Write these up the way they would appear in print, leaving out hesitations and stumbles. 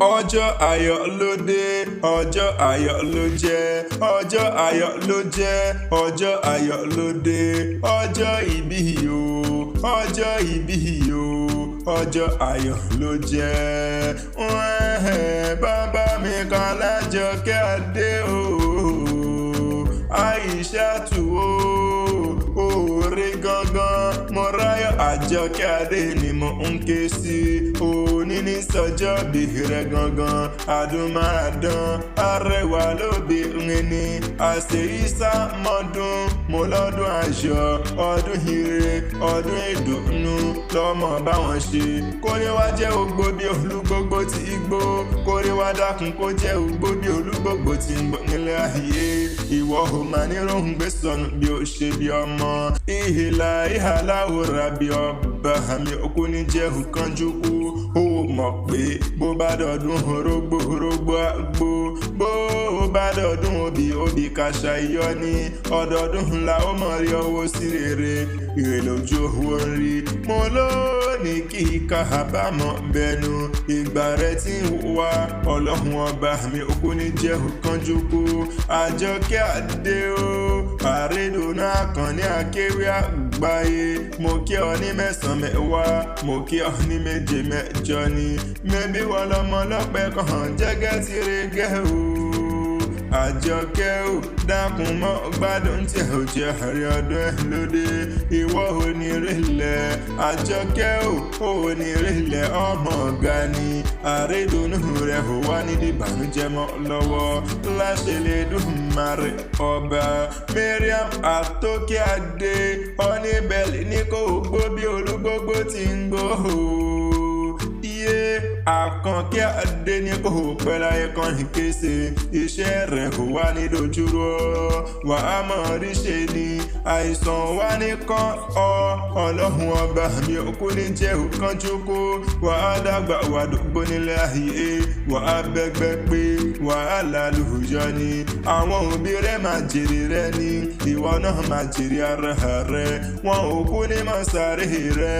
Ọjọ́ ayọ̀ ló dé, ọjọ́ ayọ̀ ló jẹ́, ọjọ́ ayọ̀ ló jẹ́, ọjọ́ ayọ̀ ló dé, ọjọ́ ìbí o, ọjọ́ ìbí o, ọjọ́ ayọ̀ ló jẹ́. Wẹ́ẹ̀, bàbá mi kan lájọkẹ́ adé o, Aishatu o, òòrè gangan, Mọ́ráyọ̀ Àjọkẹ́ adé ni mo ń ké sí. Òní ní sọjọ́ bí rẹ̀ gangan, àdùnmáàdán, arẹwà lóbìnrin ni, àṣeyíṣà mọ́dún, mo lọ́dún ayọ̀, ọdún ire, ọdún ìdùnnú, lọ́mọ báwọn ṣe. Kórè wá jẹ́ ògbó bí olúgbógbó ti igbó, kórè wá dákun kó jẹ́ ògbó bí olúgbógbó ti ń gbọ́ nílẹ̀ ayé. Ìwọ ò máa ní rohùn gbé sọnù bí ó ṣe bí ọmọ. Ìhìlà ìhàlà òrà bí ọba àmì òkú ní jẹ́ òkànjú kú. Ó mọ̀ pé bó bá dọ̀dún orógbó orógbó àgbo, bó bá dọ̀dún obì obì kàṣà iyọ̀ ni. Ọdọọdún ńlá ó mọ̀ rí ọwọ́ sí rere, ire lójú owó ń rí. Mo lónìí kí kábàámọ̀ bẹnu, ìgbà rẹ tí ń wá, ọlọ́run ọba mi òkú ní jẹ́ òkànjú kú. Àjọkẹ́ adé o, àrídùnú àkànní akéwì àgbáyé. Mo kí ọ ní mẹ́sàn-án mẹ́wàá, mo kí ọ ní méje mẹ́jọ ni. Mẹ́bí wọ́n lọ́mọ lọ́pẹ́ kan jẹ́gẹ́ tirẹ̀gẹ́ o. Àjọkẹ́ o, dákun mọ́ gbádùn tí ò jẹ́ àrí ọdún ẹ̀ lóde. Ìwọ ò ní rẹ̀lẹ̀, Àjọkẹ́ o, ò ní rẹ̀lẹ̀ ọmọ ọ̀gá ni. Àrídùnú rẹ̀ ò wá nídìí ìbànújẹ́ mọ́ lọ́wọ́. Láṣẹ lè dùn márẹ̀ ọba. Mariam Àtókè Adé, Ọ́níbẹ̀lì ní kò gbó bí olúgbógbó ti ń gbó iye. Àkànkẹ́ Adé ní kò pẹ́ láyé kan ìkése, iṣẹ́ rẹ̀ kò wá ní dojúrò, wà á mọ̀ rí ṣe ni, àìsàn wá ní kán ọ. Ọlọ́run ọba mi òkú ní jẹ́ òkànjú kú, wà á dàgbà wà dògbò nílẹ̀ ayé, wà á bẹ́gbẹ́ pé wà á lálùyọ ni. Àwọn òbí rẹ̀ máa jèrè rẹ ni, ìwọ náà máa jèrè ara rẹ, wọn ò kú ní mọ̀ sáré rẹ.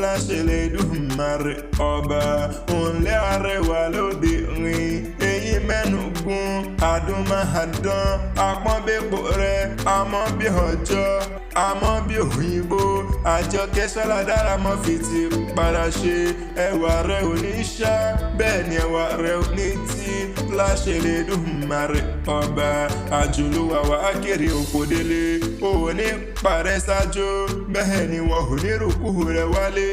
Láṣẹ lè dùn márẹ̀ ọba, òǹlẹ̀ arẹwà lóbìnrin, eyín mẹ́nu gún, àdùnmáàdán, àpọ́nbẹ́pọ̀ rẹ̀, àmọ́ bí ọjọ́, àmọ́ bí òyìnbó. Àjọkẹ́ sọ́lá dára mọ́ fi ti para ṣe, ẹwà rẹ̀ ò ní ṣá, bẹ́ẹ̀ ni ẹwà rẹ̀ ò ní tí. Láṣẹ lè dùn márẹ̀ ọba, àjùlùwà wà á kéré òkò délé, ò ní parẹ́ ṣáájú, bẹ́ẹ̀ ni wọn ò ní rúkú rẹ̀ wálé.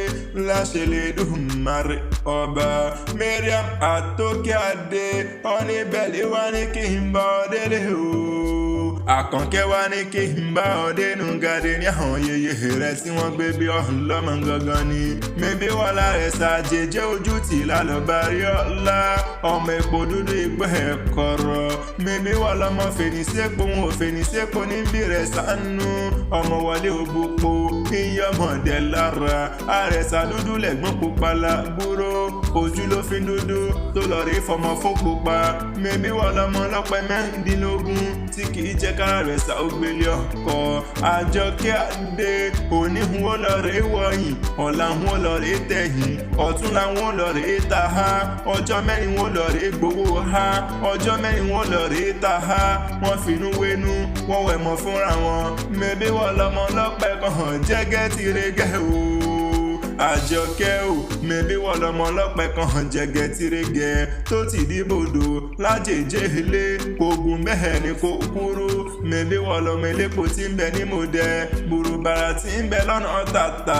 Láṣẹ lè dùn márẹ̀ ọba. Mariam Àtókè Adé, Ọ́níbẹ̀lì wá ní kí n bá ọ délé o. Àkànkẹ́ wá ní kí n bá ọ dénú gàdé ní àwọn yeye rẹ tí wọ́n gbé bí ọ̀hún lọ́mọ gangan ni. Mẹ́bí wà lára ṣàjèjẹ́ ojú tì lálọ́bárí ọ̀la, ọmọ epo dúdú ìgbẹ́ ẹ̀kọ́rọ̀. Mẹ́bí wà lọ́mọ fèrèsépò, wọn ò fèrèsépò níbí rẹ̀ sánú. Ọmọ wọlé òbúpo, iye ọmọdé lára. Àrẹ̀sà dúdú lẹ̀gbọ́n pupa lábúrò. Ojú ló fi dúdú tó lọ rí fọmọ fún pupa. Mẹ́bí wà lọ́mọ lọ́pẹ́ 16 tí kì í jẹ́ kára rẹ̀ sá ògbélé ọkọ̀. Àjọkẹ́ Adé, òní hun ó lọ rè wọ̀nyìn, ọ̀la hun ó lọ rè tẹ̀yìn, ọ̀túnla hun ó lọ rè ta ha, ọjọ́ mẹ́rin hun ó lọ rè gbowó ha, ọjọ́ mẹ́rin hun ó lọ rè ta ha. Wọ́n finú wénú, wọ́n wẹ̀ mọ́ fúnra wọn. Mẹ́bí wọ́n lọ́mọ lọ́pẹ́ kan jẹ́gẹ́ tirẹ̀gẹ́ o. Àjọkẹ́ o, mẹ́bí wọ́n lọ́mọ lọ́pẹ́ kan jẹ́gẹ́ tirẹ̀gẹ́ tó ti dìbòdò lájèjé ilé, kò gùn bẹ́ẹ̀ ni kò kúrú. Mẹ́bí wọ́n lọ́mọ elépo tí ń bẹ ní mòdẹ, bùrùbàrà tí ń bẹ lọ́nà tàtà.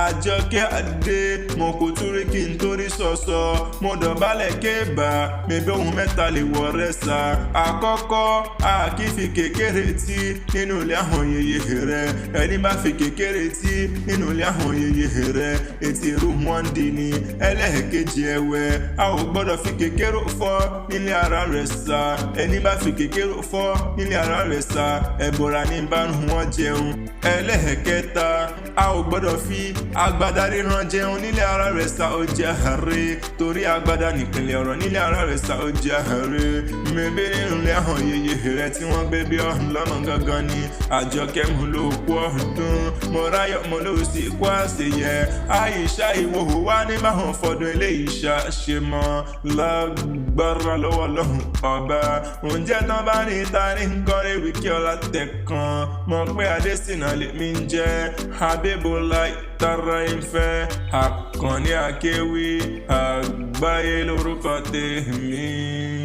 Àjọkẹ́ Adé, mo kò túrí kí n torí sọ̀sọ̀, mo dọ̀bálẹ̀ kébà. Mẹ́bí ohun mẹ́ta lè wọ̀ rẹ̀ sà. Àkọ́kọ́, a kì í fi kékeré tí nínú ilé àwọn yeye rẹ̀. Ẹni bá fi kékeré tí nínú ilé àwọn yeye rẹ̀, etí irú wọn dì ní. Ẹlẹ́ẹ̀kejì ẹ̀wẹ̀, a ò gbọ́dọ̀ fi kékeré fọ́ nílé ara rẹ̀ sà. Ẹni bá fi kékeré fọ́ nílé ara rẹ̀ sà, ẹ̀bọ̀ra ní bánu wọn jẹun. Ẹlẹ́ẹ̀kẹta, A ò gbọ́dọ̀ fi agbada ríran jẹun nílé ara rẹ̀ sá ó jẹ́ àárẹ̀, torí agbada nípìnlẹ̀ ọ̀rọ̀ nílé ara rẹ̀ sá ó jẹ́ àárẹ̀. Mẹ́bí nínú ilé ahọ́n yeye rẹ̀ tí wọ́n gbé bí ọ̀hún lọ́mọ gangan ni Àjọkẹ́ mú ló kú ọdún. Mo ráyọ̀ mo ló sì kú àṣeyẹ. Àyíṣà ìwòhò wá ní báwọn fọdún eléyìí ṣe mọ́ lágbára lọ́wọ́ lọ́hùn ọba. Oúnjẹ tán bá ní ta ní kọ́rẹ́ wíkí ọlá tẹ̀kan mọ̀ pé Adésínà lèmi ń jẹ́ Abíbọ́lá tara ìfẹ́ Àkànní Akéwì àgbáyé lórúkọ tèmi.